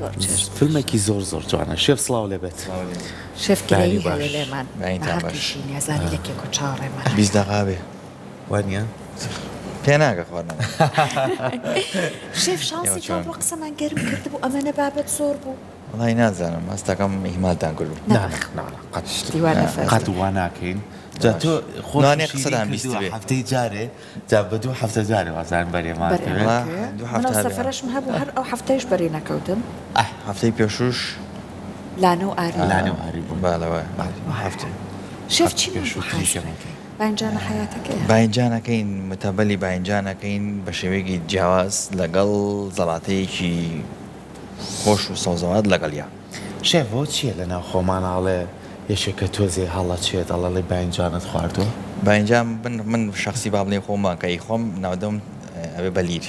زۆر چێژ. فیلمێکی زۆر زۆر جوانە شێف سڵاو لێ بێت. شێف بەیانی گلەیی باش. هەیە لێمان بەیانیتان باش. ناهەقیشی نیە زانی لە کێکۆ چاوەڕێمان 20 دەقە بێ. وانیە؟ پێ ناگە خواردنەکە. شێف ئێوە شانسی تۆ چۆن؟ بوو قسەمان گەرم کردبوو ئەمەنە بابەت زۆر بوو. وەڵی نازانم هەستەکەم ئیهمالتان کردووم. نا نا نا بەخوا نا نا قەت شتی وا نەفەرموو. قەت وا ناکەین جا باش. تۆ خۆشت لەوانەیە شیرین قسەتان کردووە بیستبێ. هەفتەی جارێ جا بە دوو هەفتە جارێ وازانم بەرێمان بەر کەوێت. ئێمە وەڵا کەوێ دوو من ئەو هەفتە هەبێ. سەفەرەشم هەبوو هەر ئەو هەفتەیش بەری نەکەوتم. ئاه. هەفتەی پێشووش. لانە و ئاری. لانە و ئاری بوون. بەڵێ وایە. بەڵێ. هەفتەی. شێف هەفتەی چیمان بۆ پێشوو حازر تریشیان ئەکەی؟ باینجانە حەیاتەکەیە. باینجان ئەکەین متەبەلی باینجان ئەکەین بە شێوەیەکی جیاواز لەگەڵ زەڵاتەیەکی خۆش و سەوزەوات لەگەڵیا. شێف ئەوە چیە لەناو خۆمانا ئەڵێ یەکێکە تۆزێ هەڵەچێت ئەڵێ باینجانت خواردوە؟ باینجان من من شەخسی با بڵێین خۆم کە ئەیخۆم ناودەم ئەبێ بە لیر.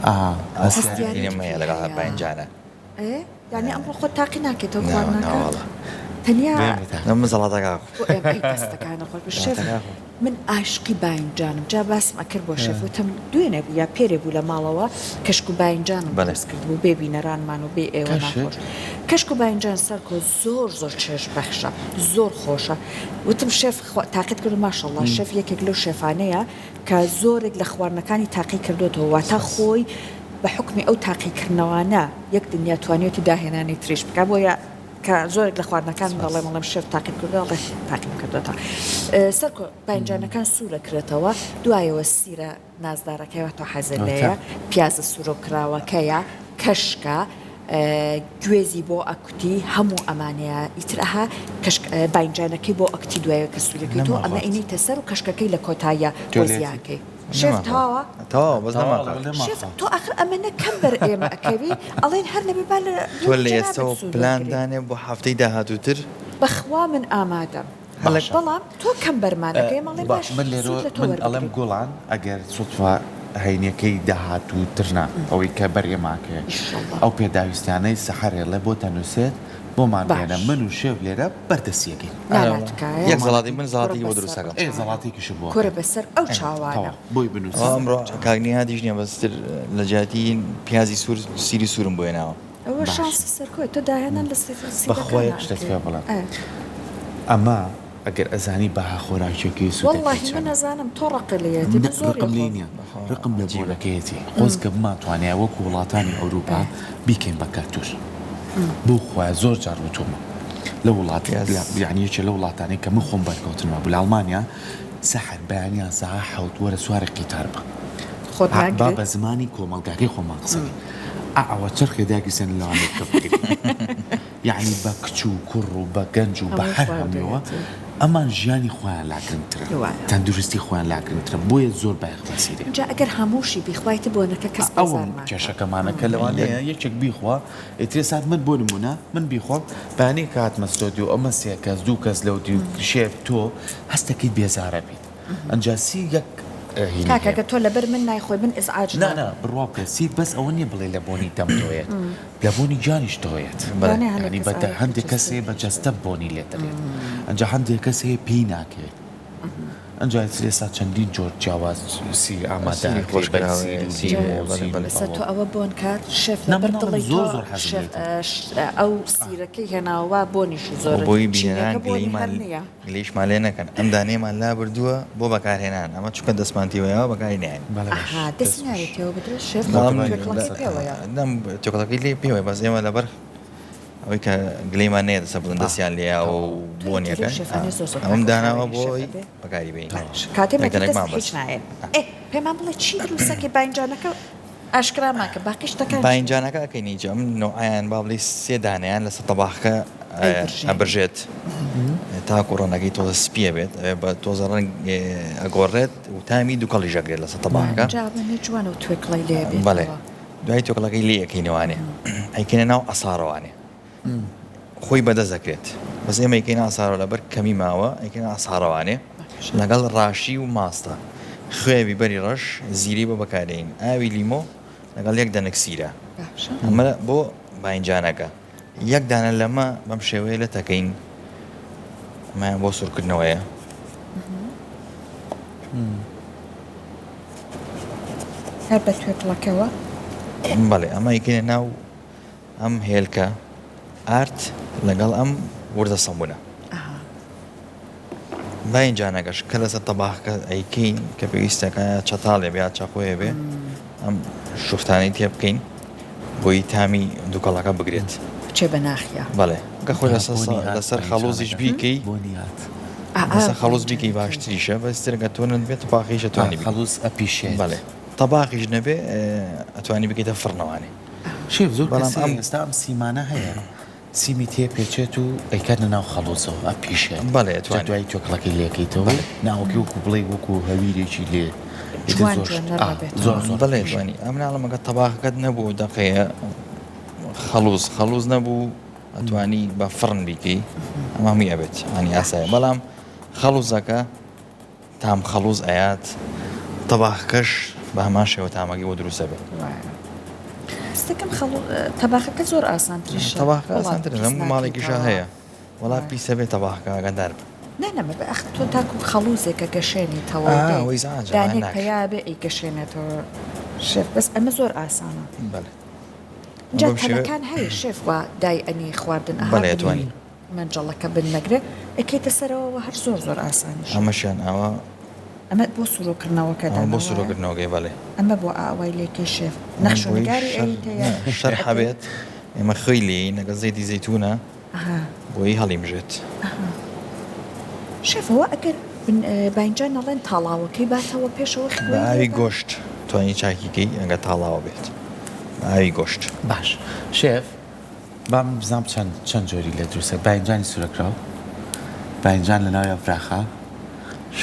ئا ئەو هەستیاری. هەستیاریت هەستیاریم هەیە پێی لەگەڵ هەیە. باینجانە. ئێ یانی ئەمڕۆ خۆت تاقی ناکەیتەوە نا خواردنەکە ناوەڵا. تەنیا بێ تاقی. نا من زەڵاتەکە ئەخۆم. بۆ ئێمە ئەی دەستەکانت خۆش بێ شێف زەڵاتەکە ئەخۆم. من ئاشقی باینجانم جا باسم ئەکرد بۆ شێف وتم دوێنێ بوو یا پێرێ بوو لە ماڵەوە کەشک و باینجانم بەڵێ. دروست کردبوو بێ بینەرانمان و بێ ئێوە کەشک؟ ناخۆش کەشک و باینجان سەرکۆ زۆر زۆر چێژ بەخشە زۆر خۆشە وتم شێف خوا تاقیت کرد ماشەڵڵا شێف یەکێک لەو شێفانەیە کە زۆرێک لە خواردنەکانی تاقی کردۆتەوە واتا خۆی بە حوکمی ئەو تاقیکردنەوانە یەک دنیا توانیوێتی داهێنانی تریش بکا بۆیە کە زۆرێک لە خواردنەکان دەڵێم ئەڵێم شێف تاقیم کردووە ئەڵێ تاقیم کردووەتەوە سەرکۆ باینجانەکان سوورە کرێتەوە دوایەوە سیرە نازدارەکەی واتۆ حەزت لێیە پیازە سوورۆ کراوەکەیە کەشکە گوێزی بۆ ئەکوتی هەموو ئەمانەیە ئیتر ئەها کەشک باینجانەکەی بۆ ئەکتی دوایەوە کە سوورەکەی تۆ ئەمە ئەینیتە سەر و کەشکەکەی لە کۆتاییە بۆ زیاکەی. شێف تەواوە؟ تەواوە بەس تەواوە نەماخوارد. ئەڵێ شێف ماخوا. تۆ ئاخر ئەمەنە کەم بەر ئێمە ئەکەوی ئەڵێن هەر نەبێ با لە تۆ بوونی لە جەنابت ئێستەوە سوود پلان وەرگرین. دانێ بۆ هەفتەی داهاتووتر. بەخوا من ئامادەم هەر لە باشە. بەڵام تۆ کەم بەرمان ئەکەوی ئێمە ئەڵێین با باش من سوود لێرەوە لە تۆ من ئەڵێم وەربگرین. گوڵان ئەگەر سوتفە هەینیەکەی داهاتووتر نا ئەوەی کە بەر ئێمە ئەکەوێ ئیشەڵا. ئەو پێداویستیانەی سەحەر ئێڵێ بۆت ئەنووسێت بۆمان بێنە باش. من و شێف لێرە بەردەسیەکەین. نا نا ئەرێ تکایە. یەک زەڵاتی من کورە زەڵاتێکی بۆ بەسەر دروست ئەو ئەکەم. ئێ چاوانە. زەڵاتێکیشت بۆ کورە ئەکەین. بەسەر ئەو ئێ چاوانە. تەواو بۆی بنووسە. ئەوە ئەمڕۆ بەسەر ئەو چاوانە. کاک نیهادیش نیە بەس تر لە جیاتی پیازی سوور سیری سوورم بۆ هێناوە. ئەوە باشە. شانسی سەرکۆیە تۆ داهێنان لە بەخوا سیرەکانا یەک شتت ئەکەی. پێ بڵێم ئێ. ئەمە ئەگەر ئەزانی بەها خۆراکیەکەی سوودەکەی وەڵاهی من چەنە. ئەزانم تۆ ڕقت لێیەتی من نە زۆری ڕقم لێی ئەخۆم. نیە بەخوا ڕقم لە عەجیبە. بۆنەکەیەتی خۆزگە بمانتوانیایە وەکو وڵاتانی ئەوروپا ئێ. بیکەین بە کەلتور بۆ خوایە زۆر جار وتومە لە وڵات پیاز. یانی یەکێ لە وڵاتانەی کە من خۆم بەرکەوتنم هەبوو لە ئەڵمانیا سەحەر بەیانیان سەعا حەوت وەرە سواری قیتار بە خۆت با ناگرێت؟ بە زمانی کۆمەڵگاکەی خۆمان قسە کەین ئا ئەوە چەرخێ داگیرسێنن لەوانەیە کە بگرین یەعنی بە کچ و کوڕ و بە گەنج و بە هەمووی هەر هەموویەوە خواردوویەتی. ئەمان ژیانی خۆیان لا گرنگترە وایە. تەندروستی خۆیان لا گرنگترە بۆیە زۆر بایەخ بە سیرێ. جا ئەگەر هەمووشی بیخوایت بۆنەکە کەس ئەوە بێزار ناکا. کێشەکەمانە کە لەوانەیە یەکێک بیخوا ئیتر ئێستا من بۆ نموونە من بیخۆم بەیانی کە هاتمە ستۆدیۆ ئەمە سێ کەس دوو کەس لەو دیو شێف تۆ هەستەکەیت بێزارە بیت ئەنجا سی یەک هینی کاکە هەیە. گەر تۆ لەبەر من نایخۆی من ئیزعاج نا نا نابم. بڕوا بکە سی بەس ئەوە نییە بڵێی لە بۆنی دەم تۆیەت لە بۆنی گیانیش تۆیەت بەڵێ. لەوانەیە هەندێک یانی کەس بە ئاوێ هەندێک کەس جەستەی هەیە بە پێش جەستە بێت. بۆنی لێ دەرێت ئەنجا هەندێک کەس هەیە پێی ناکەوێت ئەنجا ئیتر ئێستا چەندین جۆر جیاواز سیر ئامادە سیری ئەکرێ خۆش بە کراوە سیر و سیر لیمۆ هەیە و بەڵێ سیر و بەڵێ. ئێستا ئەوە تۆ ئەوە بۆن کات شێف نا لەبەر من ئەڵێم دڵی زۆر تۆ زۆر حەزم شێف لێتە. ئەو سیرەکەی هێناوە بۆنیشی بۆ زۆرە بۆی بینەران چینەکە بۆنی گلەییمان هەر نییە. گلەییشمان لێ نەکەن ئەم دانەیەمان لابردووە بۆ بەکارهێنان ئەمە چونکە دەستمان تێوەیاوە بەکاری نایەنین. بەڵێ باش. ئەها دەست دەستی خۆش. ناوێ تێوە بدرێ شێف بەڵام خۆتە توێکڵەکەی پێوەیە. نەم توێکڵەکەی لێ پێوەیە بەس ئێمە لەبەر ئەوەی کە گلەیمان نەیەتە سەر بڵێن دەستیان لێیاوە و تۆ بۆنیەکە لەو شێفانەی زۆر زۆر ئەمەم پاک و داناوە خاوێنی بۆ شێف ئەوەی ئەبێ. بەکاری بێنین. باش کاتێ یەک مەتی دەنک دەست مان بەس. هیچ نایەن ئێ پێمان بڵێ چی دروستەکەی باینجانەکە ئاشکرامان کە باقی شتەکان چین؟ باینجانەکە ئەکەین ئیجا ئەم نەوعەیان با بڵێی سێ دانەیان لەسەر تەباخەکە ئەیبرژێنی. ئەبرژێت تاکو ڕەنگەکەی تۆزە سپیە بێت ئەوێ بە تۆزە ڕەنگ ئەگۆڕێت و تامی دوکەڵیش ئەگرێت لەسەر تەباخەکە. جا ئەمە جوانە و توێکڵەی لێ بەڵێ بێتەوە. دوای توێکڵەکەی لێ ئەکەینەوانێ ئەیکەینە ناو عەسارەوانێ خۆی بەدەست دەکرێت بەس ئێمە ئەیکەینە عەسارەوە لەبەر کەمی ماوە ئەیکەینە عەسارەوانێ لەگەڵ ڕاشی و ماستە خوێ بیبەری ڕەش زیرەی بۆ بەکارێین ئاوی لیمۆ لەگەڵ یەک دەنک سیرە ئەمە بۆ باینجانەکە یەک دانە لەمە بەم شێوەیە لە تەکەین ئەمەیان بۆ سوورکردنەوەیە هەر بە توێکڵەکەوە بەڵێ ئەمە یکەینە ناو ئەم هێلکە ئارد لەگەڵ ئەم وردە سەمونە. باینجانەکەش کە لەسەر تەباخەکە ئەیکەین کە پێویستەکە چەتاڵێ بێ یا چەقۆیە بێ ئەم شوفتانەی تێ بکەین بۆی تامی دوکەڵەکە بگرێت. بچێ بە ناخیا. بەڵێ گە خۆی لەسەر لەسەر خەڵوزیش بیکەی لەسەر خەڵوز بیکەی باشتریشە بەس ترگە تۆ نەبێت تەباخیش ئەتوانی بکەی. خەڵوز ئەپیشێت. بەڵێ تەباخیش نەبێ ئەتوانی بکەیتە فڕنەوانێ. شێف زۆر کەس هەیە ئێستا ئەم سیمانە هەیە سیمی تێ پێچێت و ئەیکاتە ناو خەڵوزەوە ئەپیشێت بەڵێ جا ئەتوانی. دوایی تێکڵەکەی لێکەیتەوە ناوەکەی وەکو بڵێی وەکو هەویرێکی لێ ئیتر جوان زۆر جوان شت نەرم ئا ئەبێتەوە. زۆر زۆر بەڵێ ئەپیشێت. ئەتوانی ئەم ناڵم ئەگەر تەباخەکەت نەبوو ئەو دەقەیە خەڵوز خەڵوز نەبوو ئەتوانی بە فڕن بیکەی ئەمە هەمووی ئەبێت ینی ئاسایە بەڵام خەڵوزەکە تام خەڵوز ئەیات تەباخەکەش بە هەمان شێوە تامەکەی بۆ دروست ئەبێت. وایە هەستەکەم خەڵو تەباخەکە زۆر ئاسانتریشە تەباخەکە وەڵا ئاسانترە پیس لە هەموو ماڵێکیشا ناکەیتەوە هەیە وەڵا پیسە بێ تەباخەکە ئاگادار بە. نا نا مەبە ئەخ تۆ تاکو خەڵوزێکە گەشێنیتەوە و ئا دەی ئەوە ئیزعاجە وایە دانێک ناکرێ. پەیا بێ ئەیگەشێنێتەوە شێف بەس ئەمە زۆر ئاسانە. بەڵێ جا بەم شێوەیە تەلەکان هەیە شێف وا دای ئەنی خواردن ئەها بەڵێ بنی ئەتوانی. مەنجەڵەکە بن نەگرێ ئەکەیتە سەرەوە وە هەر زۆر زۆر ئاسانیشە. ئەمەشیان ئاوا. ئەمە بۆ سورۆکردنەوەکە ئەمە بۆ دانا وایە؟ سورۆکردنەوەکەی بەڵێ. ئەمە بۆ ئاوای لێکەی شێف ئەمە نەخش و بۆی نگاری شەر ئەیتە نا یان شەرح ئەکەی؟ هەبێت ئێمە خوێی لێین لەگەڵ زەیتی زەیتونە ئەها. بۆی هەڵیمژێت. ئەها شێف ئەوە ئەگەر بن باینجان ئەڵێن تاڵاوەکەی باتەوە پێشەوە بە خوێی ئاوی لێبا؟ گۆشت توانی چاکی کەی ئەگەر تاڵاوە بێت بە ئاوی گۆشت. باش شێف با من بزانم چەند چەند جۆری لێ دروستە باینجانی سورەکراو باینجان لە ناویا فراخە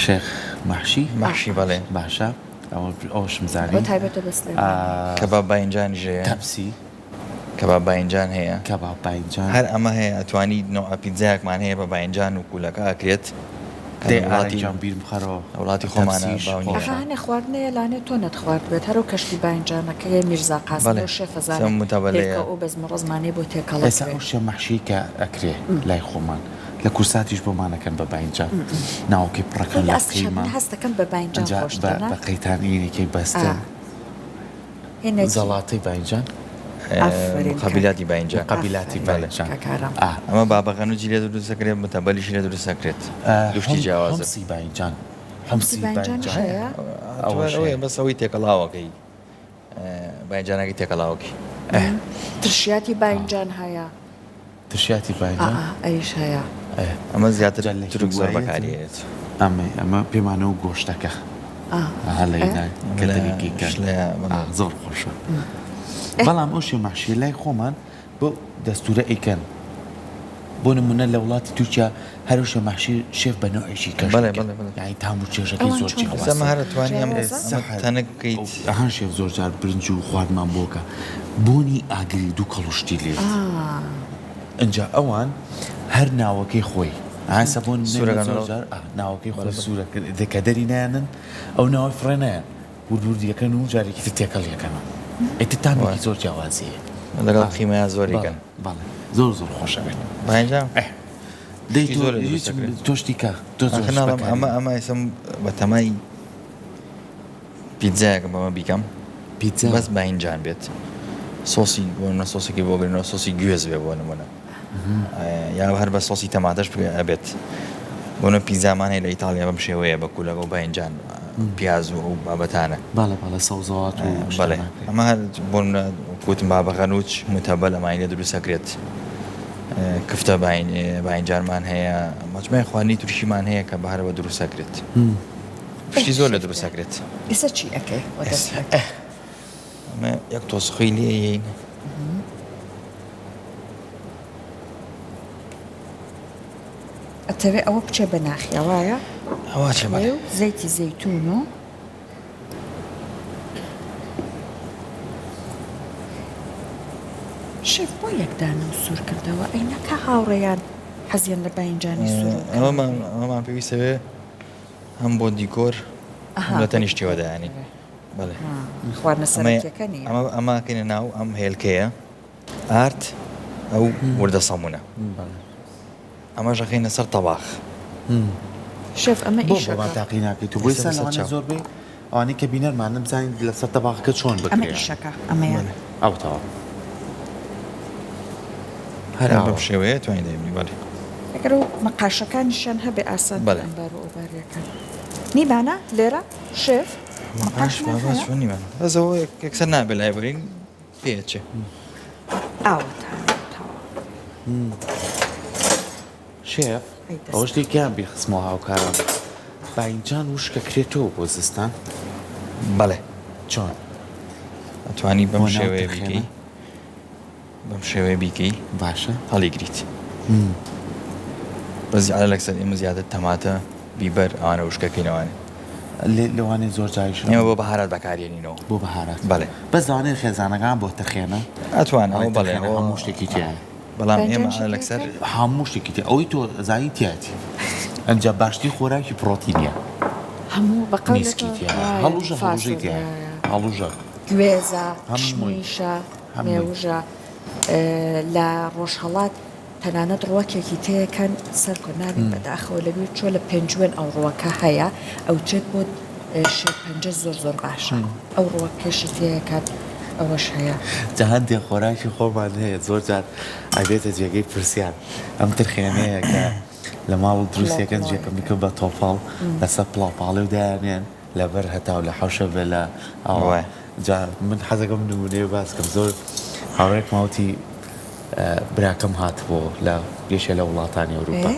شێخ مەحشی مەحشی بەڵێ. باشە ئەوە ئەوەشم ئەوە زانی تایبەتە بە سلێمانی. کەباب باینجانیش هەیە. تەپسی. کەباب باینجان هەیە. کەباب باینجان. هەر ئەمە هەیە ئەتوانی نەوعە پیتزایەکمان هەیە بە باینجان و کولەکە ئەکرێت کە دەی لە ئارا وڵاتی گیان بیرم بخەرەوە لە وڵاتی خۆمانە تەپسیش باو نییە. ئەخە خۆشە. هەنێ خواردن هەیە لانێ تۆ نەتخواردبێت هەر ئەو کەشتی باینجانەکەیە میرزا قاسم بەڵێ لەو شێفە زانێ سەم متەبەلەیە. هێلکە ئەو بەزم و ڕەزمانەی بۆ تێکەڵ ئێستا ئەکرێ. ئەو شێ مەحشیەی کە ئەکرێ لای خۆمان لە کورساتیش بۆمان ئەکەن بە باینجان ناوەکەی خۆی پڕەکەن لە لە ئەسڵیشا من قیمە هەست دەکەم بە باینجان ئەنجا بە خۆشترە نا؟ بە قەیتان ئینێکەی ئا. بەستن. هێنەکی. زەڵاتەی باینجان. ئافەرین کاک. مقابیلاتی باینجان. مقابیلاتی ئافەرین باینجان. کاک ئارام. ئا. ئەمە بابە غەنوجی لێ دروست دەکرێت متەبەلیشی لێ دروست دەکرێت دوو شتی جیاوازە. حومسی باینجان. حومسی حومسی باینجانیش باینجان. هەیە؟ ئەوەش ئەوەیە هەیە. بەس ئەوەی تێکەڵاوەکەی باینجانەکەی تێکەڵاوەکەی. ترشیاتی باینجان هەیە. ترشیاتی باینجان؟ ئا ئەویش هەیە. ئەمە زیاتر جا لە تورک زۆر هیوایەتی بەکاری ئەیەت. ئەمەی ئەمە پێمانەوە گۆشتەکە. ئەها لە هینا کە دەریکەی کە ئا زۆر خۆشە. بەڵام ئەو شێ مەحشیە لای خۆمان بەو دەستورە ئەیکەن. بۆ نمونە لە وڵاتی تورکیا هەر ئەو شێ مەحشی شێف بە نەوعێکی کەش بەڵێ ئەیکەن. بەڵێ بەڵێ. یانی تام و چێژەکەی ئەوان زۆر چۆن جیاوازە. ئێستا ئەمە هەر ئەتوانی ئەم جیاوازە؟ ئەمە تەنک بکەیت. ئەها شێف زۆر جار برنج و خواردمان بۆ کە بۆنی ئاگری دووکەڵ و شتی لێ دێت. ئنجا ئەوان هەر ناوەکەی خۆی ئاسە بۆ سوورەکان زۆر جار ناوەکەی خۆی سوورە کە دەری نایەنن ئەو ناوەی فڕێ نایەن ورد ورد یەکەن و جارێکی تر تێکەڵ یەکەنەوە ئیتر تامێکی زۆر جیاوازی هەیە لەگەڵ قیمەیا زۆری کەن بەڵێ زۆر زۆر خۆشە بێت باینجا دەی شتی زۆر لێ دروست دەکرێت. تۆ شتی کە تۆ زۆر ئاخر ناڵێم بەکاری ئەمە ئەمە ئێستا بەتەمای پیتزایەکم بەمە بیکەم پیتزا بەس باینجان بێت سۆسی بۆ نمونە سۆسێکی بۆ گرنەوە سۆسی گوێز بێ بۆ نمونە یا هەر بە سۆسی تەماتەش بکە ئەبێت بۆ نمونە پیتزامان هەیە لە ئیتاڵیا بەم شێوەیە بە کولەکە و باینجان پیاز و ئەو بابەتانە بەڵێ بەڵێ سەوزەوات و بەڵێ شتانە کرێ. ئەمە هەر بۆ نمونە وتم بابە غەنوج متەبەل ئەمانی لێ دروست ئەکرێت کفتە باینجانمان هەیە مەجموعی خواردنی تورکیمان هەیە کە بە هەرەوە دروست ئەکرێت شتی زۆر لە دروست ئەکرێت. ئێستا چی ئەکەی وە دەست ئەکەی؟ ئەمە یەک تۆز خوێی لێ ئەیەین. ئەتەوێ ئەوە بچێ بە ناخیا وایە؟ ئەوە چێ بەڵێ. خوێ و زەیتی زەیتوون و. شێف بۆ یەک دانەم سوور کردەوە ئەی نەکا هاوڕێیان حەزیان لە باینجانی سوور و کراو ئەوەمان بێ. ئەوەمان پێویستە بێ هەم بۆ دیکۆر هەم ئەها لە بۆ تەنیشتیەوە دیکۆر دایانی بەڵێ. بەڵێ خواردنە ئەمە سەرەکیەکە نییە. ئەمە ئەمە ئەکەینە ناو ئەم هێلکەیە ئارد ئەو وردە سەمونە ئەمەش ئەخەینە سەر تەباخ. شێف ئەمە بۆ ئیشەکە. بۆمان تاقی ناکەیت و بۆ ئێستا ئێستا بەسەر لەوانەیە چاو. زۆربەی ئەوانەی کە بینەرمانن بزانین لەسەر تەباخەکە چۆن ئەمە بکرێ. ئیشەکە ئەمەیان. ئەو تەواو. هەر بەم شێوەیە توانی دایبنی بەڵێ. ئەگەر ئەو مەقاشەکانیشیان هەبێ ئاسان ئەمبار و ئەوباریەکان. نیمانە لێرە شێف؟ مەقاش بابا چۆن نیمانە؟ بەس ئەوە یەکسەر نابێ لای بەرین پێچێ. ئاوەتان تەواو. شێف ئەوە شتێکیان بیرخستمەوە هاوکاران باینجان وشکە کرێتەوە بۆ زستان؟ بەڵێ. چۆن؟ ئەتوانی بەم شێوەیە بیکەی. بەم شێوەیە بیکەی باشە هەڵیگریت بەس عەلە لەکسەر ئێمە زیاتر تەماتە بیبەر ئەوانە وشکەکەینەوانێ لەوانەیە زۆر جاریش ئێمە بۆ بەهارات بەکارێنینەوە بۆ بەهارات بەڵێ بەس لەوانەیە خێزانەکان بۆ ترخێنە ئەتوان ئەوە بەڵێ هەموو شتێکی تیایە بەڵام ئێمە عەلە لەکسەر هەموو شتێکی تیا ئەوەی تۆ زانی تیاتی ئەنجا باشترین خۆراکی پڕۆتینیە هەموو بە قەولە نیسکی تیایە هەڵوژە هەڵوژەی تیایە هەڵوژە گوێزە کشمیشە مێوژە لە ڕۆژهەڵات تەنانەت ڕوەکێکی تێکەن سەرکۆ ناوی بەداخەوە لەبیر چۆ لە پێنجوێن ئەو ڕوەکە هەیە ئەوترێت بۆ شێرپەنجە زۆر زۆر باشە ئەو ڕوەکەشی تێکات ئەوەش هەیە. جا هەندێک خۆراکی خۆمان هەیە زۆر جار ئەبێتە جێگەی پرسیار ئەم ترخێنەیە کە لە ماڵ دروستیەکەن جێکە میکە بە تۆپەڵ لەسەر پڵاوپاڵێ و دایانێن لەبەر هەتاو لە حەوشە بێ لە ئاوا جا من حەزەکەم نمونەیە باس کەم زۆر هاوڕێکما وتی براکەم هاتبوو لە یەکێ لە وڵاتانی ئەوروپا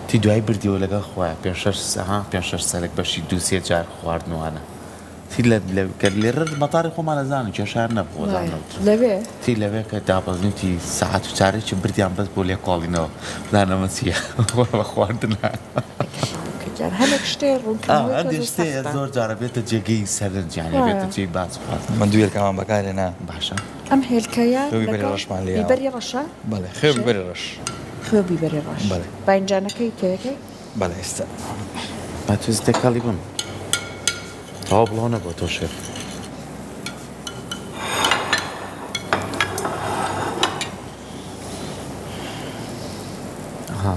تی دوای بردیەوە لەگەڵ خۆیان پێ شەش ها پێ شەش سەلک بەشی دوو سێ جار خواردنوانە تی لە کە لێرە مەتاری خۆمان ئەزانن کێشەیان نەبوو ئەزانن لەوێ تی لەوێ کە دابەزین تی سەعات و چارێکی بردیان بەس بۆ لێکۆڵینەوە بزانن ئەمە چییە بە خواردنە هەندێک شتێ ڕوونکردنەوەی هەندێک تۆزێ شتێ سەختە. زۆر جارە بێتە جێگەی سەرنج یانی بێتە جێی باس و خواست. من دوو هێلکەمان بەکارهێنا. باشە. ئەم هێلکەیە خوێ و بیبەری لەگەڵ ڕەشمان لێ یاوە. بیبەری ڕەشە؟ بەڵێ خوێ و شێ؟ بیبەری ڕەش. خوێ و بیبەری ڕەش. بەڵێ. باینجانەکەی تێکەی؟ بەڵێ ئێستا. با تۆزێ تێکەڵی بم. تەواو بڵاو نەبۆتەوە شێف. ئەها.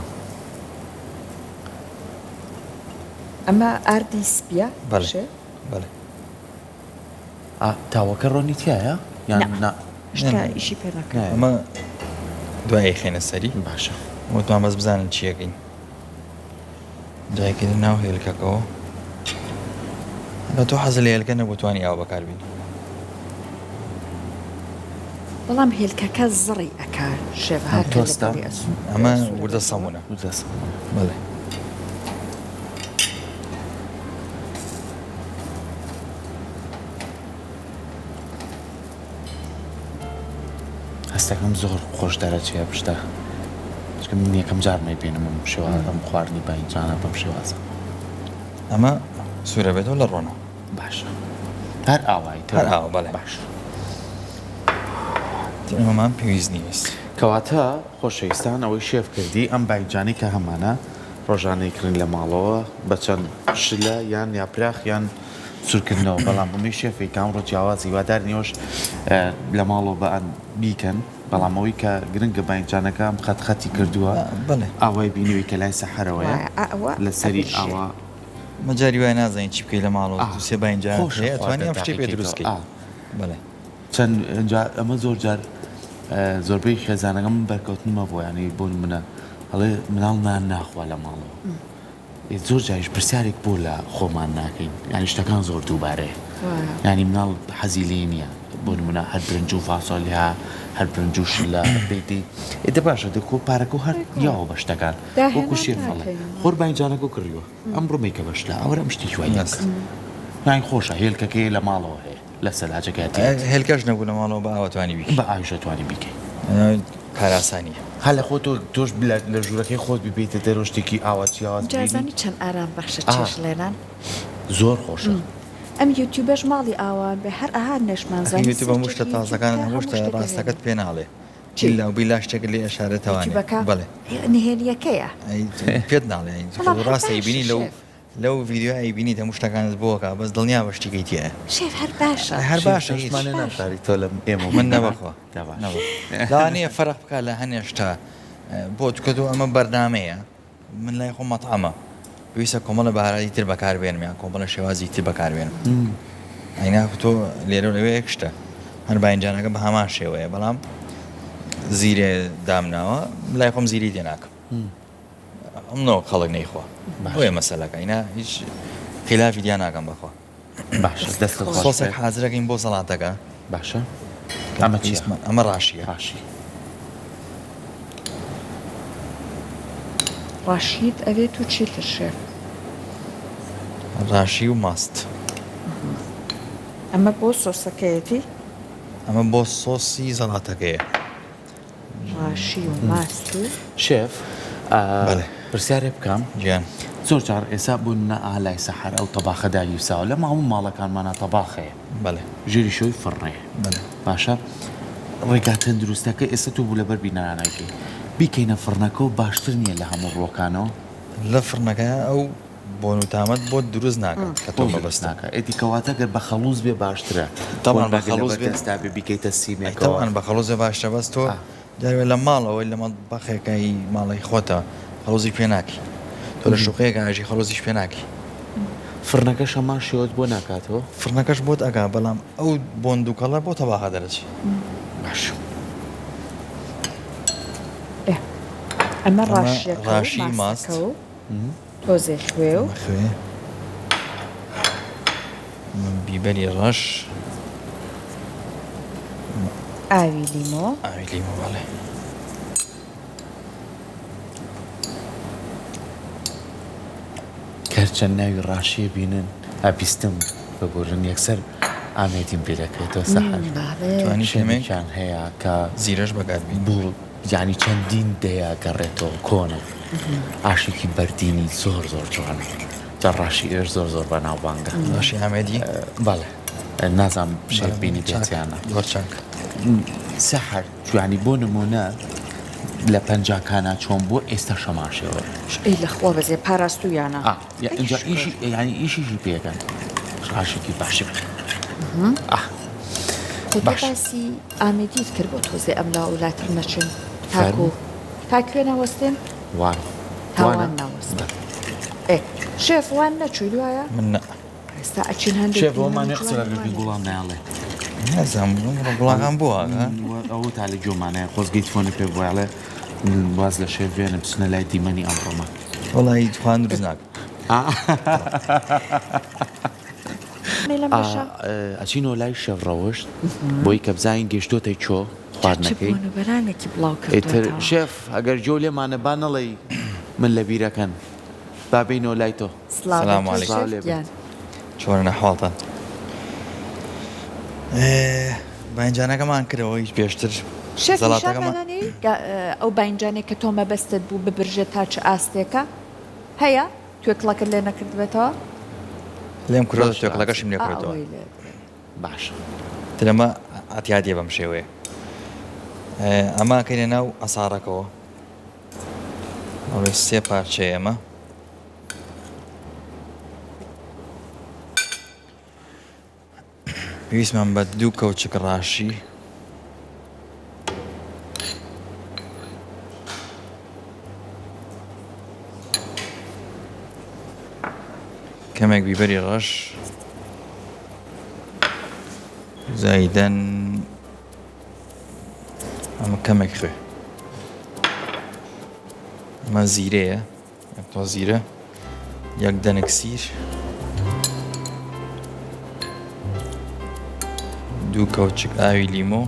ئەمە ئاردی سپیە بەڵێ شێ؟ بەڵێ. ئا تاوەکە ڕۆنی تیایە یان نا نا؟ شتا ئیشی پێ نەکردووە. ئەمە دوای ئەیخەینە سەری. باشە. وتمان بەس بزانن چی ئەکەین. دایکردە ناو هێلکەکەوە. ئەگەر تۆ حەزت لە هێلکە نەبوو توانی ئاو بەکاربێنی. بەڵام هێلکەکە زڕی ئەکا شێف هەر کە تۆستە؟ لەگەڵی ئەسوو ئەمە ئەسوورە وردە سەمونە. وردە سەمونە. بەڵێ. هەستەکەم زۆر خۆش دەرەچێ پشتە چونکە من یەکەم جار نەیبینم ئەم شێوازە ئەم خواردنی باینجانە بەم شێوازە. ئەمە سوورە بێتەوە لە ڕۆنە. باشە هەر ئاوایی تر هەر ئاوا بەڵێ. باش. ئەمەمان پێویست نییە ئێستا. کەواتە خۆشەویستان ئەوەی شێف کردی ئەم باینجانەی کە هەمانە ڕۆژانە ئەیکڕین لە ماڵەوە بە چەند شلە یان یاپراخ یان سورکردنەوە بەڵام ئەمەی شێفی کە ئەمڕۆ جیاواز هیوادارین ئێوەش لە ماڵەوە بە بیکەن بەڵام ئەوەی کە گرنگە باینجانەکە ئەم خەت خەتی کردووە ئاوای بینیوی کە لای سەحەرەوەیە لەسەری ئاوا مەجاری وای نازانین چی بکەی لە ماڵەوە دوو سێ باینجان هەیە ئەتوانی ئەم شتەی پێ دروست کەی بەڵێ چەند جار ئەمە زۆر جار زۆربەی خێزانەکەم من بەرکەوتنمە بۆ ینی بۆ منە ئەڵێ مناڵ نان ناخوا لە ماڵەوە زۆر جاریش پرسیارێک بۆ لە خۆمان ناکەین یانی شتەکان زۆر دووبارەیە یانی مناڵ حەزی لێ نییە بۆ نمونە هەر برنج و فاسۆلیا هەر برنج و شلە بێتی ئێدە باشە دەکۆ پارەکە و هەر یاوە بە شتەکان وەکو شێف ئەڵێ خۆر باینجانەکە و کڕیوە ئەم ڕومێکە بە شلە ئەوەرە ئەم شتێکی وای لێ بکە یانی خۆشە هێلکەکەی لە ماڵەوە هەیە لە سەلاجەکە تیایەتی. هێلکەش نەبوو لە ماڵەوە بە ئاوە توانی بیکەی. بە ئاویش ئەتوانی بیکەی. کارئاسانیە. ها لە خۆ تۆ تۆش لە ژوورەکەی خۆت بی بێیتە دەرەوە شتێکی ئاوا جیاواز جا ببینی. زانی چەند ئارام بەخشە چێژ لێنان. زۆر خۆشە. ئەم یوتیوبەش ماڵی ئاوان بێ هەر ئەها نەشمان ئەخی زانی یوتیوب هەموو سەرچێکی شتە یوتیوب تازەکان بکە هەموو هەموو شتە شتێک ڕاستەکەت ئەهێنێ. پێ ناڵێ چی؟ بیلا و بیلا شتێکت لێ ئەشارێتەوانێ یوتیوبەکە بەڵێ. نهێنیەکەیە. ئەی پێت ناڵێ بەڵام هەر ڕاستە باشە ئەیبینی لەو شێف. لەو ڤیدیۆیە ئەیبینیت هەموو شتەکانت بۆ ئەکا بەس دڵنیابە شتیکەی تیایە. شێف هەر باشە. هەر شێف باشە هیچ. شتمان لێ ناشاری تۆ لە ئێمە من نەبەخوا دەباش. نەبەخوا لەوانەیە فەرق بکا لە هەنێ شتا بۆ چونکە تۆ ئەمە بەرنامەیە من لای خۆم مەتعەمە پێویستە کۆمەڵە بەهاراتی تر بەکار بێنم یان کۆمەڵە شێوازی تر بەکار بێنم ئەینا تۆ لێرە و لەوێ یەک شتە هەر باینجانەکە بە هەمان شێوەیە بەڵام زیرێ دامناوە لای خۆم زیری تێ ناکەم ئەم نەوەک خەڵک نەیخوا بۆیە مەسەلەکە ئینا هیچ خلافی دیا ناکەم بەخوا. باشە دەستت خۆش سۆسێک حازرەکەین بۆ سەڵاتەکە. باشە ئەمە چیە؟ ئەمە ڕاشیە. ڕاشی. ڕاشیت ئەوێت و چیتر شێف؟ ڕاشی و ماست. ئەمە بۆ سۆسەکەیەتی؟ ئەمە بۆ سۆسی زەڵاتەکەیە. ڕاشی و ماست و. شێف پرسیارێ بکەم؟ گیان. زۆر جار ئێسا بۆ نمونە ئا لای سەحەر ئەو تەباخە داگیرساوە لە هەموو ماڵەکانمانا تەباخ هەیە. بەڵێ. ژێری شۆی فڕنەیە. بەڵێ. باشە ڕێگا تەندروستەکە ئێستا تۆ بوو لەبەر بینەران ئەیکەی بیکەینە فڕنەکەوە باشتر نییە لە هەموو ڕووەکانەوە؟ لە فڕنەکە ئەو بۆن و تامەت بۆت دروست ناکات کە تۆ مەبەستە. ناکا ئێدی کەواتە گەر بە خەڵوز بێ باشترە تەبعەن بە خەڵوز بێ دەستا بێ بیکەیتە سیمێکەوە. تەبعەن بە خەڵوز بێ باشترە بەس تۆ جارێ لە ماڵەوەی لە مەتبەخێکا هی ماڵی خۆتە خەڵوزی پێ ناکەی تۆ لە شوقەیەکا ئەژی خەڵوزیش پێ ناکەی. فڕنەکەش هەمان شێوەت بۆ ناکاتەوە؟ فڕنەکەش بۆت ئەکا بەڵام ئەو بۆن دوکەڵە بۆ تەباخە دەرەچێ. باشە. ئێ ئەمە ڕاشیەکە و ماستەکە و. تۆزێ خوێ و. خوێ بیبەری ڕەش. ئاوی لیمۆ. ئاوی لیمۆ بەڵێ. کەرچەند ناوی ڕاشیە بینن ئەبیستم ببورن یەکسەر ئامێدیم بیرەکەێتەوە سەحەر شوێنێکیان هەیە کە زیرەش بەکاربین بوو یانی چەندین دەیە گەڕێتەوە کۆنە ئاشێکی بەردینی زۆر زۆر جوانە جا ڕاشی ئێش زۆر زۆر بەناوبانگە ڕاشی ئامێدی بەڵێ نازانم شێف بینی بێتیانە زۆر چاک سەحەر جوانی بۆ نمونە لە پەنجاکانا چۆن بووە ئێستا شەمان شێوەیە ئەی لە خوا بەزێ پاراستوویانە ئا ئینجا ئیشی یانی ئیشیشی پێکەن ڕاشێکی باشی ئا خۆ تۆ باسی ئامێدیت کرد بۆ تۆزێ ئەم لا و لاتر نەچین تاکو تا کوێ ناوەستێن؟ وان تا وان ناوەستێن. ئێ شێف وان نەچووی دوایە؟ من نا. ئێستا ئەچین هەندێک شێف ئەومان قسە لەگەڵ گوڵان نایەڵێ. نازانم ئەمڕۆ گوڵاکان بۆ ئاغا؟ ئەوە تا لە گوێمانایە خۆزگەی تفۆنی پێ بوایە واز لە شێف بێنە بچنە لای دیمەنی ئەمڕۆمان. وەڵی خوان دروست ناکەم. ئەچینەوە لای شێف ڕەوشت بۆی کە بزانین گەیشتۆتە کوێ خواردنەکەی ئیتر شێف ئەگەر گوێ لێمانە با نەڵێی من لە بیرەکەن با بێینەوە لای تۆ. سلام علیکم چۆنن ئەحواڵتان باینجانەکەمان کرەوە هیچ پێشتر شێف نیشانمانانی ئەو باینجانەی کە تۆ مەبەستت بوو ببرژێت تا چ ئاستێکە هەیە؟ توێکڵەکەت لێ نەکردبێتەوە؟ لێم کردەوە توێکڵەکەشم لێ کردەوە. باشە. تر ئەمە ئەتیادیە بەم شێوەیە. ئەمە کەینە ناو ئەساڕەکەوە. ئەڵێ سێ پارچەیە ئەمە. پێویستمان بە دوو کەوچک ڕاشی. کەمێک بیبەری ڕەش زایدەن ئەمە کەمێک خوێ ئەمە زیرەیە یەک تۆز زیرە یەک دەنک سیر دوو کەوچک ئاوی لیمۆ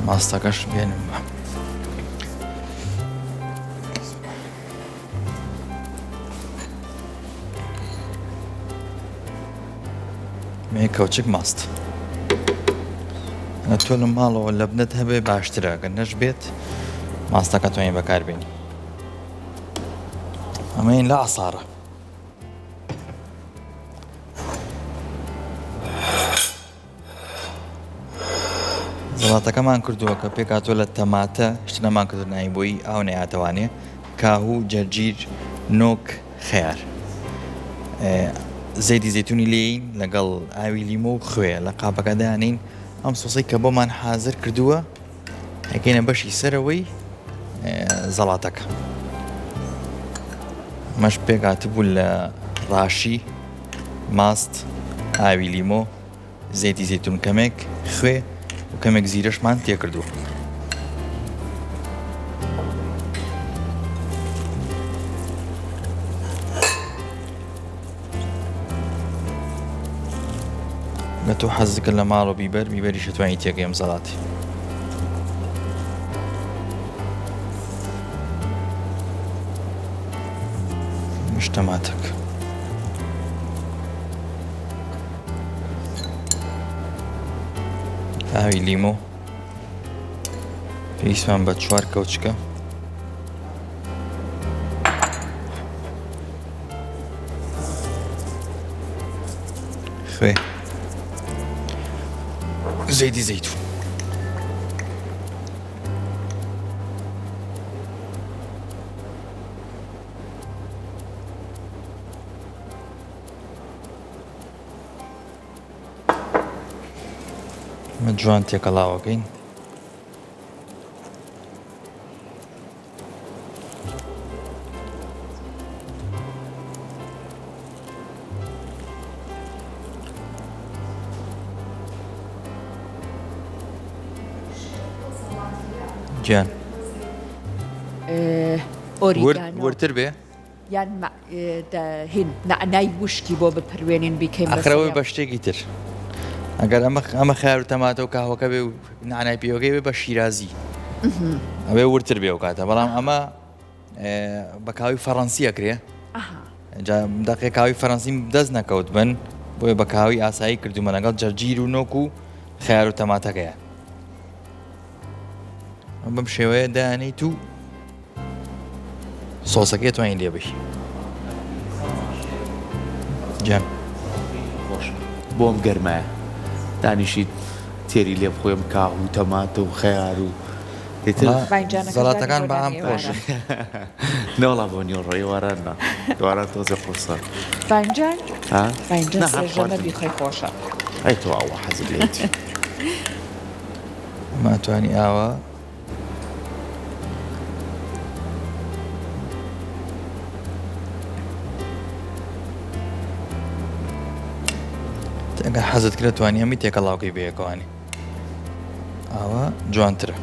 ماستەکەش بێنم بە مێ کەوچک ماست تۆ لە ماڵەوە لەبنەت هەبێ باشترە گەر نەش بێت ماستەکە توانین بەکاربێنی ئەمەین لە عسارە زەڵاتەکەمان کردووە کە پێکهاتووە لە تەماتە، شتە نەمان کردووە ناوی بۆی ئاو نەیاتەوانێ، کاهوو، جەرجیر، نۆک، خەیار. زەیتی زەیتونی لێین لەگەڵ ئاوی لیمۆ و خوێ لە قاپەکە دانین ئەم سۆسەی کە بۆمان حازر کردووە ئەکەینە بەشی سەرەوەی زەڵاتەکە مەش پێکهاتبوو لە ڕاشی ماست ئاوی لیمۆ زەیتی زەیتون کەمێک، خوێ و کەمێک زیرەشمان تێکردووە. گە تۆ حەزت کرد لە ماڵەوە بیبەر بیبەریش ئەتوانی تێکەی ئەم زەڵاتی. مش تەماتەک. ئاوی لیمۆ پێویستمان بە چوار کەوچکە. خوێ زەیتی زەیتون جوان تێکەڵاوەکەین. گیان وردتر بێ یان هین نەعنای وشکی بۆ بپروێنین بیکەین ئەخرەوەی بە شتێکی تر ئەگەر ئەمە ئەمە خیار و تەماتە و کاهوەکە بێ و نعنای پێوەکەی بێ بە شیرازی ئەوێ وردتر بێ و کاتە بەڵام ئەمە بە کاوی فەڕەنسی ئەکرێ دەقێ کاوی فەرەنسیم دەست نەکەوت بن بۆیە بە کاوی ئاسایی کردومە لەگەڵ جەرجیر و نۆک و خیار و تەماتەکەیە بەم شێوەیە دانیت و سۆسەکەی توانین لێ بی گیان. خۆش بۆم گەرمایە دانیشیت تێری لێ بخۆیم کاهو و تەماتە و خەیار و ئیتر زەڵاتەکان بە عام خۆشن. نەوەڵا بۆ نیوەڕۆ ئێواران نا ئێواران تۆزێ قورسە. باینجان باینجان سێ ژەمە بیخۆی خۆشە. ئەی تۆ ئەوە حەزت لێیەتی. ماتوانی ئاوا. ئەگەر حەزت کرد توانی ئەمی تێکەڵاوکەی بەیەکەوانی ئاوا جوانترە.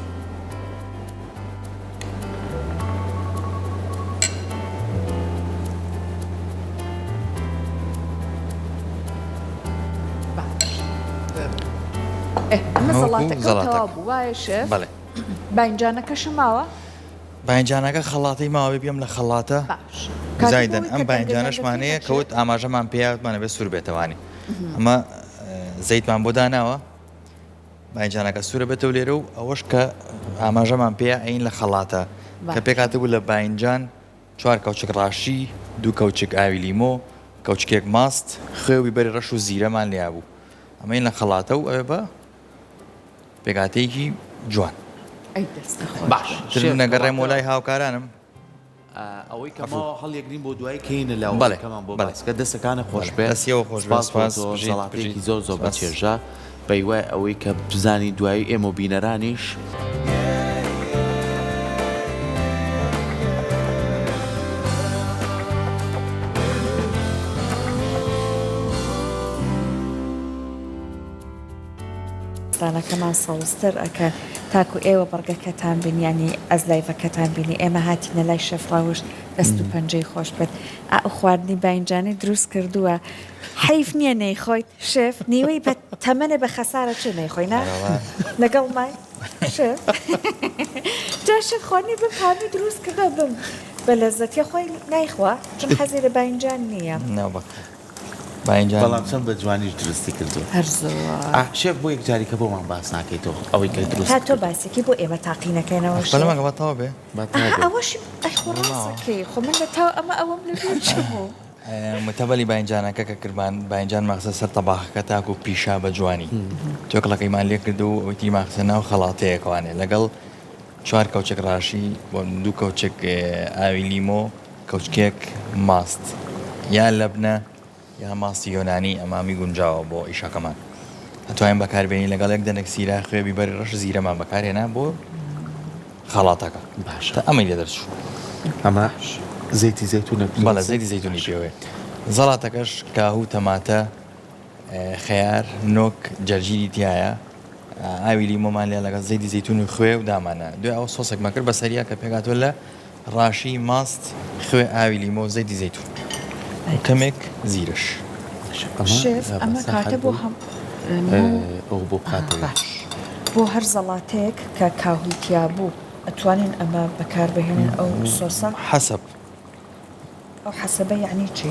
باینجانەکەشم ماوە؟ باینجانەکە خەڵاتەی ماوە بێ پێم لە خەڵاتە زایدن ئەم باینجانەشمان هەیە کەوت ئاماژەمان پێیاتمانە بێ سوور بێتەوانی ئەمە زەیتمان بۆ داناوە باینجانەکە سوورە بێتەوە لێرە و ئەوەش کە ئاماژەمان پێیا ئەین لە خەڵاتە کە پێکهاتبوو لە باینجان چوار کەوچک ڕاشی، دوو کەوچک ئاوی لیمۆ، کەوچکێک ماست، خوێ و بیبەری ڕەش و زیرەمان لێیا بوو. ئەمەین لە خەڵاتە و ئەوێ بە پێکهاتەیەکی جوان. ئەی دەستت خۆش باش بێت. تر شێف من ئەگەڕێمەوە کەواتە لای هاوکارانم. ئەوەی کە عەفوو. ماوە هەڵیەگرین بۆ دوایی کەینە بەڵێ لاوەکەمان بۆ بەڵێ. باس کە دەسەکانت خۆش بەڵێ بێ دەستی ئێوە خۆش بێ سپاس بۆ سپاس تۆ بژیت سەڵاتەیەکی بژیت زۆر زۆر سپاس. بەچێژە بەهیوای ئەوەی کە بزانین دوایی ئێمە و بینەرانیش. ستانەکەمان سەوزتر ئەکەن تاکو ئێوە بڕگەکەتان بین یانی ئەز لایڤەکەتان بینی ئێمە هاتینە لای شێف ڕەوشت دەست و پەنجەی خۆش بێت ئا ئەو خواردنی باینجانی دروست کردووە حەیف نییە نەیخۆیت شێف نیوەی بە تەمەنێ بە خەسارە چێ نەیخۆی نا لەگەڵ مای شێف جا شێف خواردنی بم پامی دروست کردووە بم بە لەزەتیە خۆی نایخوا چون حەزی لە باینجان نییە. باینجان. بەڵام چەند بە جوانیش دروستی کردووە. هەر زۆر. ئا شێف بۆ یەک جاری کە بۆمان باس ناکەی تۆ ئەوەی کە دروست تا تۆ باسێکی بۆ ئێمە تاقی نەکەینەوە شێف. بەلەمە با تەواو بێ. با تەواو بێ. ئەوەشی ئەی خۆ ڕاستەکەی خۆ من لە تاو ئەمە ئەوەم لە بیر چوو. متەبەلی باینجانەکە کە کردمان باینجانمان خستە سەر تەباخەکە تاکو پیشا بە جوانی توێکڵەکەیمان لێ کرد و ئەوەی تریمان خستە ناو خەڵاتەیەکەوانێ لەگەڵ چوار کەوچک ڕاشی بۆ دوو کەوچک ئاوی لیمۆ کەوچکێک ماست یا لەبنە یا ماستی یۆنانی ئەمامی گونجاوە بۆ ئیشەکەمان ئەتوانین بەکاربێنین لەگەڵ یەک دەنک سیرە خوێ بیبەری ڕەش زیرەمان بەکارهێنا بۆ خەڵاتەکە باشە تا ئەمەی لێ دەرچوو ئەمە زەیتی زەیتونە بەڵێ زەیتی زەیتونی پێوەیە زەڵاتەکەش کاهو تەماتە خەیار نۆک جەرجیری تایە. ئاوی لیمۆمان لێ لەگەڵ زەیتی زەیتون و خوێ و دامانە دوای ئەوە سۆسێکمان کرد بە سەریا کە پێکهاتووە لە ڕاشی ماست خوێ ئاوی لیمۆ زەیتی زەیتون و کەمێک زیرەش. شێف ئەمە کاتە بۆ هەم ئەو بۆ بخاتەوە باش بۆ هەر زەڵاتەیەک کە کاهوی تیابوو ئەتوانین ئەمە بەکاربهێنین ئەو سۆسە؟ حەسەب. ئەو حەسەبە یەعنی چی؟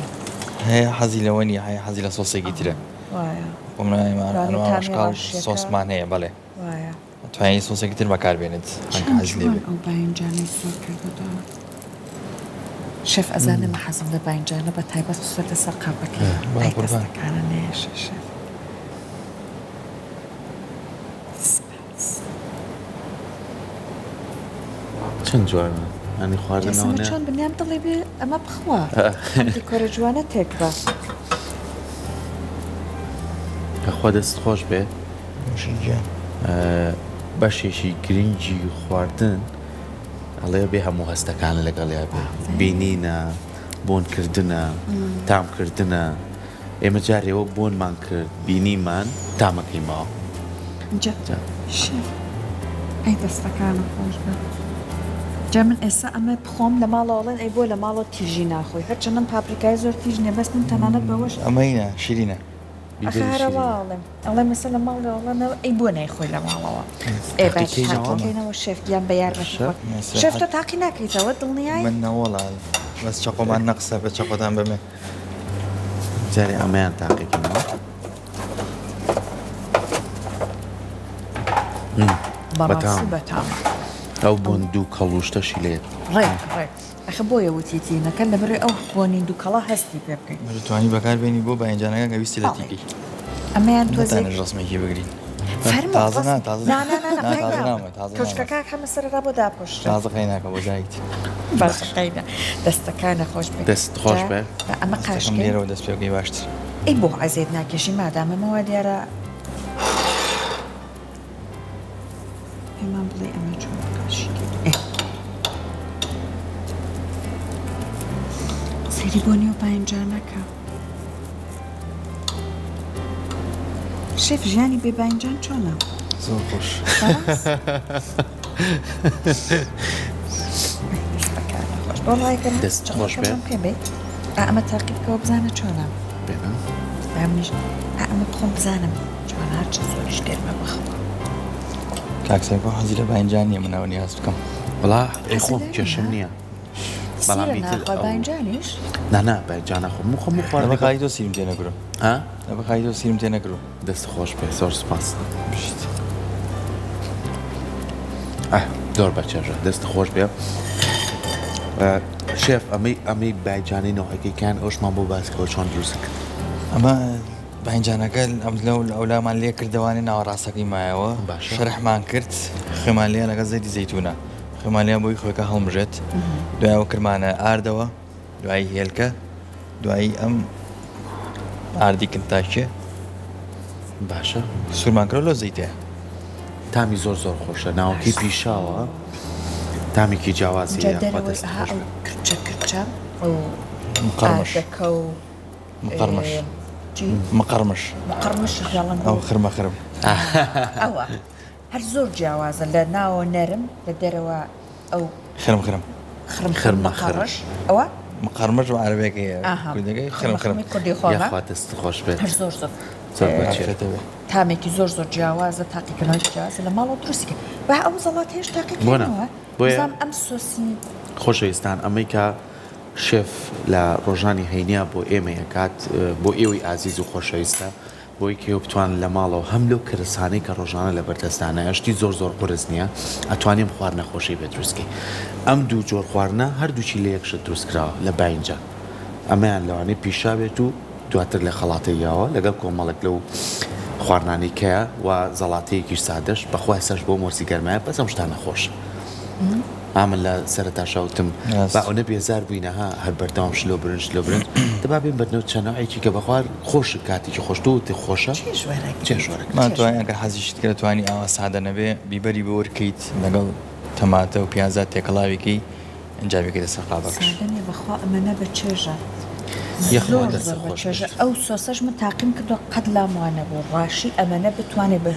هەیە حەزی لەوە نییە هەیە حەزی لە سۆسێکی ترە. وایە. بۆ منە ئێمە لەوانەیە ئەنواع و تامی ئەشکاڵ ڕاشیەکە سۆسمان هەیە بەڵێ. وایە. ئەتوانی سۆسێکی تر بەکار بێنێت چەند ئەگەر حەزی لێ جوان بێ. ئەو باینجانەی سۆر کردۆتەوە. شێف ئەزانێ من حەزم لە باینجانە بە تایبەت خستۆتە سەر قاپەکەی. بەڵێ ئەی قوربان. دەستەکانت نەیەشێ شێف. سپاس. چەند جوانە ینی خواردن ئێستا من ئەوەنە چۆن بنیام دڵی بێ ئەمە بخوا ئەم دیکۆرە جوانە تێک بە. یاخوا دەست خۆش بێ. نوشی گیان. بەشێکی گرنگی خواردن ئەڵێ بێ هەموو هەستەکانت لەگەڵیا بێ بینینە بۆنکردنە تامکردنە ئێمە جارێ وەک بۆنمان کرد بینیمان تامەکەی ماوە. جا شێف ئەی دەستەکانت خۆش بێت جا من ئێستا ئەمە بخۆم لە ماڵەوە ئەڵێن ئەی بۆ لە ماڵەوە تیژی ناخۆی هەرچەند ئەم پاپریکایە زۆر تیژ نیە بەس من تەنانەت بەوەش ئەمەینە شیرینە. ئەخە بیبەری هەرە وا شیرینە. ئەڵێم ئەڵێم مەسە لە ماڵەوە ئەڵێن ئەی بۆ نایخۆی لە ماڵەوە ئێ باش تاقیکەینەوە؟ تاقیکەینەوە شێف گیان بە یارمەتی باشە. خۆت شێف نەسیحەت تۆ تاقی ناکەیتەوە دڵنیای؟ من نەوەڵا بەس چەقۆمان نەقسە بە چەقۆتان بەمێ. جارێ ئەمەیان تاقیکەنەوە. بەڕاستی بەتام. بەتامە. ئەو بۆن دووکەڵ و شتەشی لێ. ڕێک ڕێک ئەخە بۆیە وتی تینەکە لەبەرئ ئەو بۆنی دووکەڵە هەستی پێ بکەی. دەتوانی بەکار بێنی بۆ باینجانەکە کە ویستی لە بەڵێ تیکەی. ئەمەیان تۆزێک. نەتانش ڕەسمێکی بگرین. فەرموو تازە نا ڕەسم تازە نا نا نا نا نا قەی تازە نا نامە تازە نامە. کەوچکەکە خەمە سەرەڕا بۆ داپۆشرێ. تازە قەی ناکە بۆ جارێکی تر. باشە قەی نا دەستەکانە خۆش بێ. دەست خۆش جا بێ. با ئەمە دەستەکەم قاشکەین. لێرەوە دەست پێ بکەی باشتر. ئەی بۆ عەزێت ناکێشی مادام ئەمە وا دیارە. پێمان بڵێ ئەمە چۆن قاشی کرد ئێ. سەیری بۆ نێو باینجانەکە. شێف ژیانی بێ باینجان چۆنە؟ زۆر خۆش. بەڕاست؟ وەڵای گەر دەست خۆش بێ. چەقۆکەمان پێ بێ ئا ئەمە تاقی بکەوە بزانە چۆنە. بێنە. با منیش ئا ئەمە بخۆم بزانم چۆنە هەرچەند زۆریش گەرمە بخوا. کاک سەرکۆ حەزی لە باینجان نییە من ئەوە نیاز بکەم. وەڵا ئەی حەزی خۆم لێ کێشەم نییە؟ نییە. بەڵام سیرە ئیتر ناخوای ئەو باینجانیش؟ نا نا باینجان ناخۆم من خۆم لەبەر خواردنەکە خاتی تۆ سیرم تێ نەکرۆ. ها؟ لەبەر خاتی تۆ سیرم تێ نەکرۆ. دەست خۆش بێ زۆر سپاس. بژیت. ئاه زۆر بەچێژە دەست خۆش بێ. شێف ئەمەی ئەمەی بایجانەی نەوعەکەی کان ئەوشمان بۆ باس کەوە چۆن دروست کرد. ئەمە باینجانەکە ئەم لەو ئەولامان لێ کردەوانێ ناوەڕاستەکەی مایەوە باشە. شەرحمان کرد خوێمان لێ لەگەڵ زەیتی زەیتونە خوێمان لێ بۆی خوێکە هەڵمژێت دوایەوە کرمانە ئاردەوە دوایی هێلکە دوایی ئەم ئاردی کنتاکیە باشە. سوورمان کردەوە لەو زەیتەیە. تامی زۆر زۆر خۆشە ناوەکەی پیشاوە تامێکی جیاوازی جا هەیە خوا دەرەوەی دەست ئەها خۆش ئەو بێ. کرچە کرچە ئەو مقەڕمش. ئاردەکە و مقەڕمش. چی؟ مقەڕمش. مقەڕمش پێڵەن ئەو خرمە خرم. ئەوە هەر زۆر جیاوازە لە ناوە نەرم لە دەرەوە ئەو خرم خرم. خرم خرم خرمە خرم. مقەڕش ئەوە مقەڕمش بە عەرەبیەکەیە ئاها کوردەکەی خرم خرمە خرم. خرمی کوردی خۆمە یاخوا دەست خۆش بێت. هەر زۆر زۆر زۆر بەچێژ. عافیەتە بێ. تامێکی زۆر زۆر جیاوازە تاقیکردنەوەی جیاوازە لە ماڵەوە دروستی کرد با ئەو زەڵاتەیەش بۆنە تاقیکردنەوە بۆیە بزانم ئەم سۆسی خۆشەویستان ئەمەی کە شێف لە ڕۆژانی هەینیا بۆ ئێمەی ئەکات بۆ ئێوەی ئازیز و خۆشەویستە بۆی کە ئێوە بتوانن لە ماڵەوە هەم لەو کەرەسانەی کە ڕۆژانە لە بەردەستدانایە شتی زۆر زۆر قورس نییە ئەتوانی ئەم خواردنە خۆشەی پێ دروست کەی ئەم دوو جۆر خواردنە هەردووکی لە یەک شت دروست کراوە لە باینجان ئەمەیان لەوانەیە پیشاوێت و دواتر لە خەڵاتەی یاوە لەگەڵ کۆمەڵێک لەو خواردنانەی کەیە و زەڵاتەیەکیش سادەش بەخوا ئێستاش بۆ مۆرسی گەرمایە بەس ئەم شتانە خۆشە ها من لە سەرەتاشا وتم با ئەونە بێزار بووینە ها هەر بەردەوام شلۆ برنج شلۆ برنج دەبا بێن بەرنەوە چەند نەوعێکی کە بەخوا خۆش کاتێکی خۆش تۆ وتی خۆشە چێژ وەرەگریت. چێژ وەرەگریت. ما توانی ئەگەر حەزیشت کرد توانی ئاوا سادە نەبێ بیبەری بۆر کەیت لەگەڵ تەماتە و پیازا تێکەڵاوی کەی ئینجا بیکەیتە سەر قاپەکەش. سادە نیە بەخوا ئەمەنە بە چێژە یەخوا زۆر دەستت زۆر بە خۆش چێژە بێت. ئەو سۆسەش من تاقیم کردوە قەت لام وانەبوو ڕاشی ئەمەنە بتوانێ بە.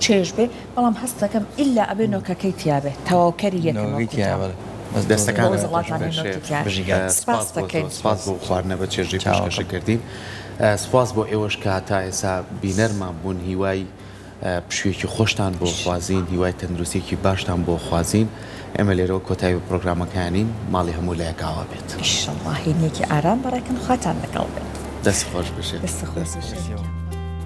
چێژ بێ بەڵام هەست دەکەم ئیلا ئەبێ نۆکەکەی تیابێ تەواوکەری یەکن نۆکەکەی وەکو تیایە تام. بەڵێ بەس دەستەکانت بۆ خۆش وڵاتانی بێت نۆکی شێف. تیایە. بژی گیان. سپاس سپاس بۆ تۆ دەکەین. سپاس بۆ خواردنە بە چێژەی پێشکەشت چاوەکەم. کردین. سپاس بۆ ئێوەش کە تا ئێستا بینەرمان بوون هیوای پشوویەکی خۆشتان بۆ خوازین هیوای تەندروستیەکی باشتان بۆ خوازین ئێمە لێرەوە کۆتایی بە پرۆگرامەکەیانین ماڵی هەموو لایەک ئاوا بێت. ئیشەڵا هەینیەکی ئارام بەڕێکەن خواتان لەگەڵ بێت. دەست خۆش بژێت. دەست خۆش بژێت.